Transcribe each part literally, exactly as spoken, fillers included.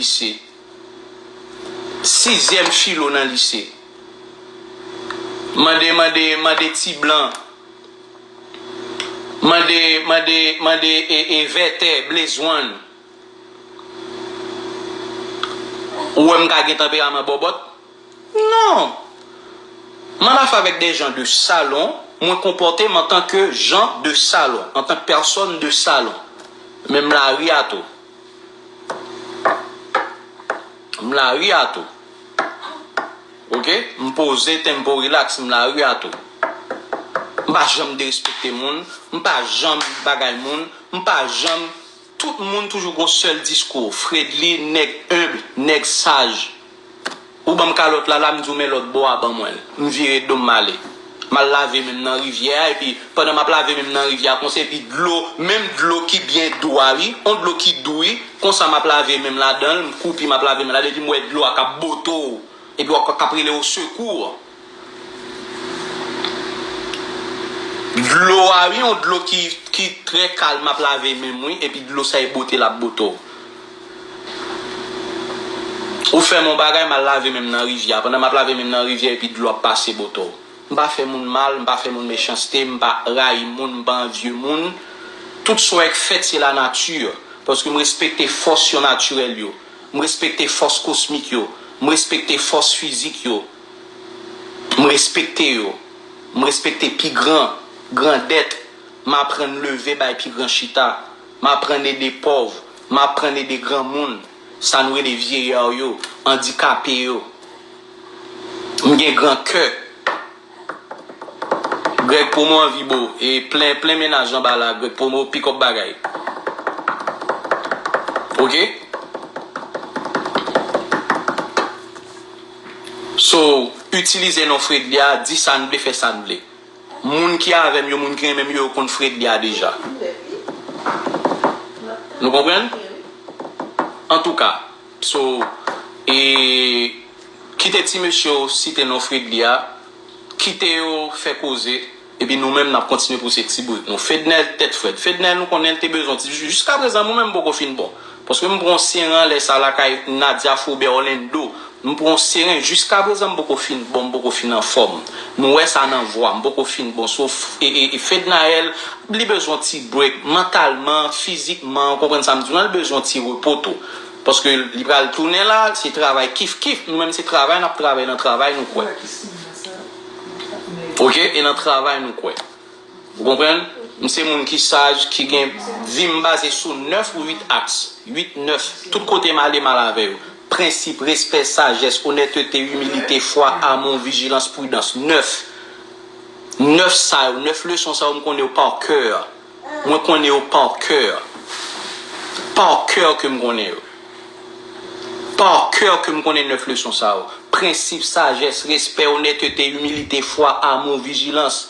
lise. Sizyèm filo nan lise. Mande, mande, mande ti blan. Mande, mande, mande e, e vètè, Blaze One. Ou wè m ka gen tanperaman bòbòt? Non. Mwen la fè avèk de jan de salon, mwen konpòte m antanke jan de salon, antanke pèsòn de salon. Men m lari a tou. M lari a tou. Oke? M poze, tempo relax, m lari a tou. M pa janm derespekte moun, m pa janm bagay moun, m pa janm, tout moun toujou gon sèl diskou. Fredly, nèg enb, nèg saj. Ou ban m kalòt la, la m di w men lòt bò a ban mwen l. M vire do m m ale. M al lave men m nan rivyè a, epi pandan m ap lave men m nan rivyè a konsa, epi dlo, menm dlo ki byen dou a wi, on dlo ki dou wi, konsa m ap lave men m ladan l, m koupi m ap lave men m ladan l, epi m wè dlo a k ap bote w, epi w ap k ap rele w sekou. Dlo a wi, on dlo ki, ki trè kalm, m ap lave men m wi, epi dlo sa e bote l ap bote w. Ou fè m on bagay, m al lave men m nan rivyè a. Pandan m ap lave men m nan rivyè, epi dlo ap pase bote w. M pa fè moun mal, m pa fè moun mechanste, m pa rayi moun, m pa anvye moun. Tout sa w wè k fèt, se lanati. Paske m respekte fòs yo natirèl yo. M respekte fòs kosmik yo. M respekte fòs fizik yo. M respekte yo. M respekte pi gran, grandèt. M aprann leve bay pi gran chita. M aprann ede pòv. M aprann ede granmoun. Sa nou rele vyeyar yo, andikape yo. M gen gran kè. Greg Promo anvi bo. E plen, plen mennaj anba la. Greg Promo, pick up bagay. Oke? So, itilize non Fredly a, di sa n vle, fè sa n vle. Moun ki avè m yo, moun ki renmen m yo, yo konn Fredly a deja. Nou konprann? Antouka, so, e, kite ti mesye yo site non Fredly a, kite yo fè koze, epi nou menm n ap kontinye pouse ti bout nou. Fednel tèt frèt. Fednel, nou konnen l te bezwen ti, jiskaprezan mwen menm m poko fin bon. Paske m pran yon seren lè sa lakay Nadia Faubert Orlando. M pran yon seren, jiskaprezan m poko fin bon, m poko fin anfòm. Nou wè sa nan vwa, m poko fin bon. So, e, e, e Fednaelle, li bezwen ti break, mantalman, fizikman, ou konprann sa m di w lan, li bezwen ti repo tou. Paske li pral tounen la, se travay kif kif, nou menm se travay, n ap travay nan travay, nou kwè. Oke, e nan travay nou kwè. Ou konprann? M se moun ki saj, ki gen vi m baze sou nèf ou uit aks. Uit, nèf. Tout kote m ale, m al avè yo. Prensip, respè, sajès, onètete, imilite, fwa, amou, vijilans, pridans. Nèf. Nèf sa yo, nèf leson sa yo, m konnen yo pa kè. Mwen konnen yo pa kè. Pa kè ke m konnen yo. Pa kè ke m konnen nèf leson sa yo. Prensip, sajès, respè, onètete, imilite, fwa, amou, vijilans.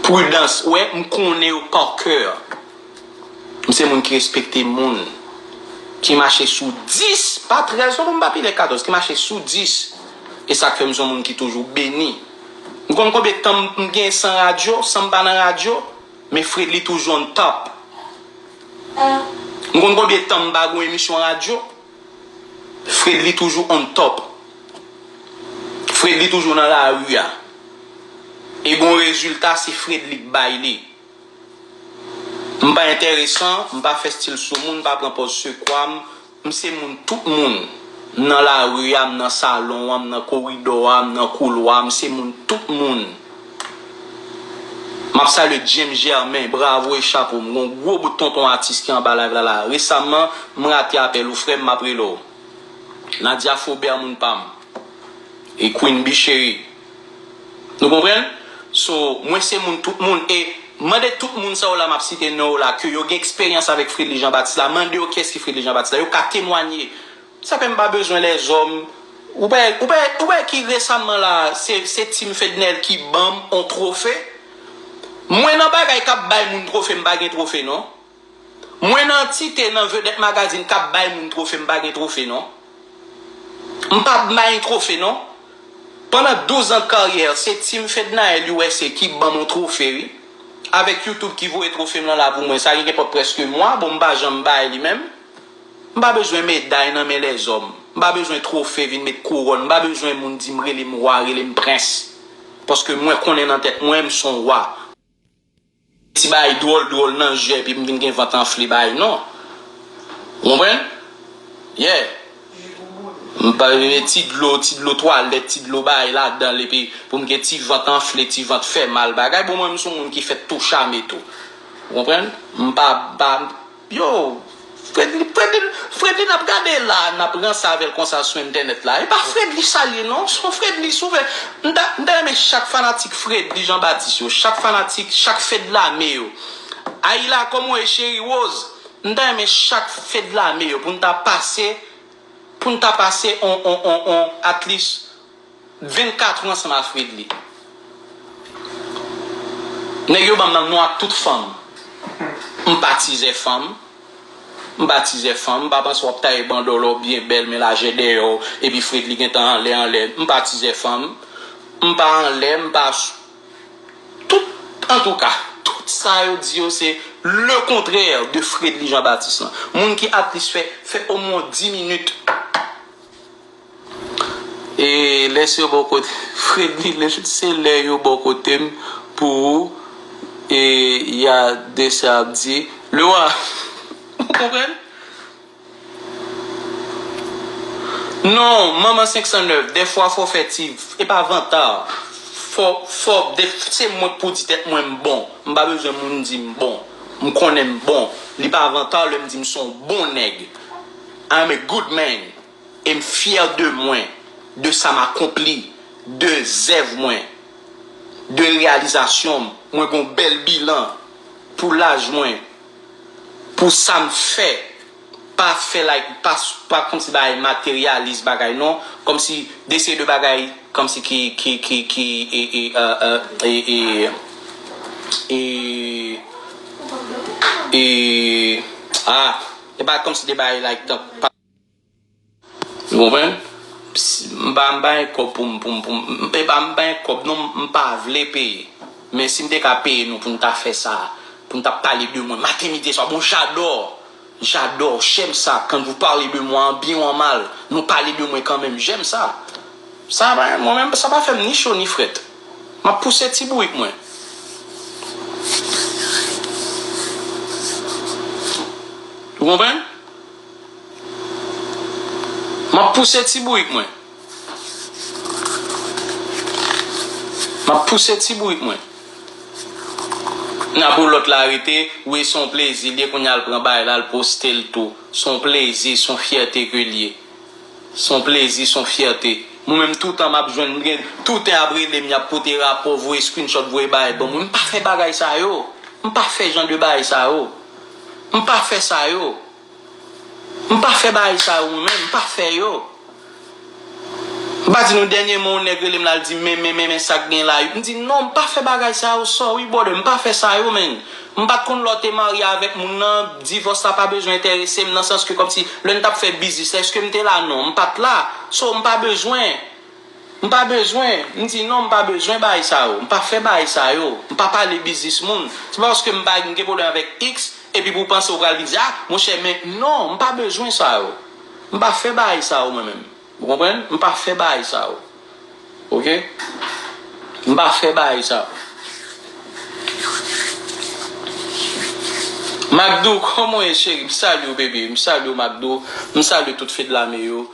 Pridans, wè, m konnen yo pa kè. M se moun ki respekte moun, ki mache sou dis, pa trèz non, pou m pa pi lè katòz, ki mache sou dis. E sa k fè m se yon moun ki toujou beni. M konn konbyen tan m gen san radyo, san m pa nan radyo, men Fredly toujou on top. M konn konbyen tan m pa gen yon emisyon radyo, Fredly toujou on top. Fredly toujou nan lari a. E gon rezilta, se Fredly k bay li. M pa enteresan, m pa fè stil sou moun, m pa pran pòz sekwa m. M se moun tout moun. M nan lari a, m nan salon an, m nan koridò a, m nan koulwa, m se moun tout moun. M ap salye James Germain, bravo e chapo. M gon gwo bout tonton atis ki anba live la la. Resaman, m rate apèl ou, frè m, m ap rele w. Nadia Faubert, moun pa m. E Queen Bee cheri. Nou konprann? So, mwen se moun tout moun. E mande tout moun sa yo la m ap site non yo la, ke yo gen eksperyans avèk Fredly Jean Baptiste la, mande yo kiyès ki Fredly Jean Baptiste la. Yo ka temwanye. Sa fè m pa bezwen lèzòm. Ou pa, ou pa, ou pa ki resaman la, se, se Team Fednel ki ban m on twofe. Mwen nan bagay k ap bay moun twofe, m pa gen twofe non. Mwen nan antite nan Vedette Magazine k ap bay moun twofe, m pa gen twofe non. M p ap bay twofe non. Pandan douz an de karyè, se Team Fednaelle U S A ki ban m on twofe wi. Avèk YouTube ki voye twofe m lan la pou mwen, sa gen kenpòt prèske mwa, bon m pa janm bay li menm. M pa bezwen meday nan men lèzòm. M pa bezwen twofe vin met kouwòn. M pa bezwen moun di m rele m wa, rele m prens. Paske mwen konnen nan tèt mwen, m se yon wa. Ti bagay dwòl dwòl nan je, epi m vin gen vant anfle bagay, non. Ou konprann? Yeah. M pa, ti dlo, ti dlo twalèt, ti dlo bagay ladan l, epi pou m gen ti vant anfle, ti vant fè mal bagay. Bon, mwen, m se yon moun ki fèt tou chame tou. Ou konprann? M pa, pa, yo, Fredly, Fredly, Fredly n ap gade la, n ap ranse avè l konsa sou entènèt la. E pa Fredly sa l ye, non. Se yon Fredly, si w vle. M ta, m ta renmen chak fanatik Fredly Jean Baptiste yo, chak fanatik, chak Fedlame yo. Ayila, kòman w ye, cheri Rose? M ta renmen chak Fedlame yo pou n ta pase, pou n ta pase on, on, on, on, at least vennkat an ansanm a Fredly. Nèg yo ban m nan non ak tout fanm. M pa tizè fanm. M pa tizè fanm. M pa panse w ap taye bandòlò byen bèl, men lajè dèyè w, epi Fredly gentan anlè, anlè. M pa tizè fanm. M pa anlè, m pa s-, tout, antouka, tout sa yo di yo se le contraire de Fredly Jean Baptiste lan. Moun ki at least fè, fè omwen dis minit. E lè se yo bò kote Fredly, lè se lè yo bò kote m pou ou, e y a de sa ap di, Lewa, ou konprann? Non, manman senk san nèf, dèfwa fò fè ti, e pa vanta. Fò, fò, de, se mwen k pou di tèt mwen m bon. M pa bezwen moun di m bon. M konnen m bon. Li pa vanta lè m di m se yon bon nèg. I am a good man. E m fyè de mwen, de sa m akonpli, de zèv mwen, de reyalizasyon m. Mwen gen yon bèl bilan pou laj mwen, pou sa m fè. Pa fè like, pa, pa kòmsi bagay materyalis bagay non, kòmsi de seri de bagay kòmsi ki, ki, ki, ki, e, e, e, e, e, e, e, e, a, e pa kòmsi de bagay like, tan, pa, Ou konprann? M pa, m pa gen kòb pou m, pou m, pou m, e pa m pa gen kòb non, m pa vle peye. Men si m te ka peye nou pou n ta fè sa, pou n ta pale de mwen maten, midi, swa, bon, j'adore, j'adore, j'aime ça, quand vous parlez de moi, en bien ou en mal, nou pale de mwen kanmenm, j'aime ça. Sa pa, mwen menm, sa pa fè m ni cho ni frèt. M ap pouse ti bourik mwen. Ou konprann? M ap pouse ti bourik mwen. M ap pouse ti bourik mwen. N ap ou lòt la rete, wi, se yon plezi. Li kounye a l pran bagay la, l poste l tou. Se yon plezi, se yon fyète ke l ye. Se yon plezi, se yon fyète. Mwen menm, toutan m ap jwenn, m gen, toutan y ap rele m, y ap pote rapò, voye screenshot, voye bagay ban mwen. M pa fè bagay sa yo. M pa fè jan de bagay sa yo. M pa fè sa yo. M pa fè bagay sa yo mwen menm, m pa fè yo. M pa di nou dènyèman yon nèg rele m la, l di men, men, men, men sa k gen la. M di non, m pa fè bagay sa yo, sorry brother, m pa fè sa yo, man. M pa t konn lè w te marye avèk moun nan, divòs la pa bezwen enterese m, nan sans ke kòmsi lè n t ap fè biznis la, èske m te la? Non, m pa t la. So, m pa bezwen. M pa bezwen. M di non, m pa bezwen bagay sa yo. M pa fè bagay sa yo. M pa pale biznis moun. Se pa paske m pa, m gen pwoblèm avèk X, epi pou w panse w pral vin di, a, monchè, men non, m pa bezwen sa yo. M pa fè bagay sa yo mwen menm. Ou konprann? M pa fè bagay sa yo. Oke? M pa fè bagay sa yo. Macdo, kòman w ye, cheri? M salye w, bebe. M salye w, Macdo. M salye tout Fedlame yo.